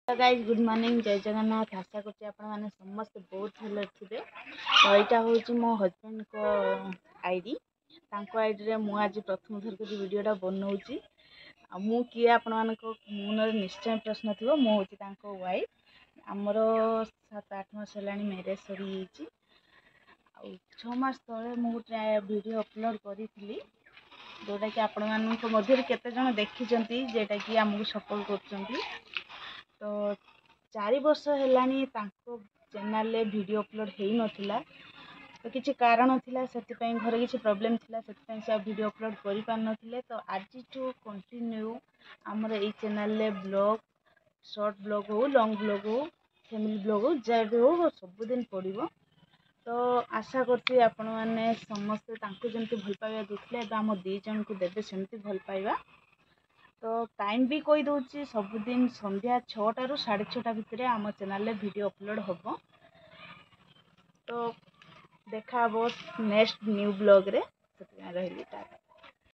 Guys, good morning, ଜୟ ଜଗନ୍ନାଥ। ଆଶା କରୁଛି ଆପଣମାନେ ସମସ୍ତେ ବହୁତ ଭଲରେ ଥିବେ। ତ ଏଇଟା ହେଉଛି ମୋ ହଜବେଣ୍ଡଙ୍କ ଆଇଡ଼ି। ତାଙ୍କ ଆଇଡ଼ିରେ ମୁଁ ଆଜି ପ୍ରଥମ ଥର କରି ଭିଡ଼ିଓଟା ବନଉଛି। ଆଉ ମୁଁ କିଏ, ଆପଣମାନଙ୍କ ମନରେ ନିଶ୍ଚୟ ପ୍ରଶ୍ନ ଥିବ। ମୁଁ ହେଉଛି ତାଙ୍କ ୱାଇଫ୍। ଆମର 7-8 ମାସ ହେଲାଣି ମ୍ୟାରେଜ୍ ସରିଯାଇଛି। ଆଉ 6 ମାସ ତଳେ ମୁଁ ଗୋଟେ ଭିଡ଼ିଓ ଅପଲୋଡ଼ କରିଥିଲି, ଯେଉଁଟାକି ଆପଣମାନଙ୍କ ମଧ୍ୟରୁ କେତେଜଣ ଦେଖିଛନ୍ତି, ଯେଉଁଟାକି ଆମକୁ ସପୋର୍ଟ କରୁଛନ୍ତି। ତ 4 ବର୍ଷ ହେଲାଣି ତାଙ୍କ ଚ୍ୟାନେଲରେ ଭିଡ଼ିଓ ଅପଲୋଡ଼ ହେଇନଥିଲା। ତ କିଛି କାରଣ ଥିଲା, ସେଥିପାଇଁ ଘରେ କିଛି ପ୍ରୋବ୍ଲେମ୍ ଥିଲା, ସେଥିପାଇଁ ସେ ଆଉ ଭିଡ଼ିଓ ଅପଲୋଡ଼ କରିପାରିନଥିଲେ। ତ ଆଜିଠୁ କଣ୍ଟିନ୍ୟୁ ଆମର ଏଇ ଚ୍ୟାନେଲରେ ବ୍ଲଗ୍, ସର୍ଟ ବ୍ଲଗ୍ ହଉ, ଲଙ୍ଗ୍ ବ୍ଲଗ୍ ହଉ, ଫ୍ୟାମିଲି ବ୍ଲଗ୍ ହଉ, ଯାହା ବି ହଉ, ସବୁଦିନ ପଡ଼ିବ। ତ ଆଶା କରୁଛି ଆପଣମାନେ ସମସ୍ତେ ତାଙ୍କୁ ଯେମିତି ଭଲ ପାଇବା ଦେଉଥିଲେ, ଏବେ ଆମ 2 ଜଣଙ୍କୁ ଦେବେ ସେମିତି ଭଲ ପାଇବା। ତ ଟାଇମ୍ ବି କହିଦେଉଛି, ସବୁଦିନ ସନ୍ଧ୍ୟା 6ଟାରୁ 6:30 ଭିତରେ ଆମ ଚ୍ୟାନେଲରେ ଭିଡ଼ିଓ ଅପଲୋଡ଼ ହେବ। ତ ଦେଖା ହେବ ନେକ୍ସଟ ନ୍ୟୁ ବ୍ଲଗ୍ରେ। ସେଥିପାଇଁ ରହିଲି, ଟାଟା।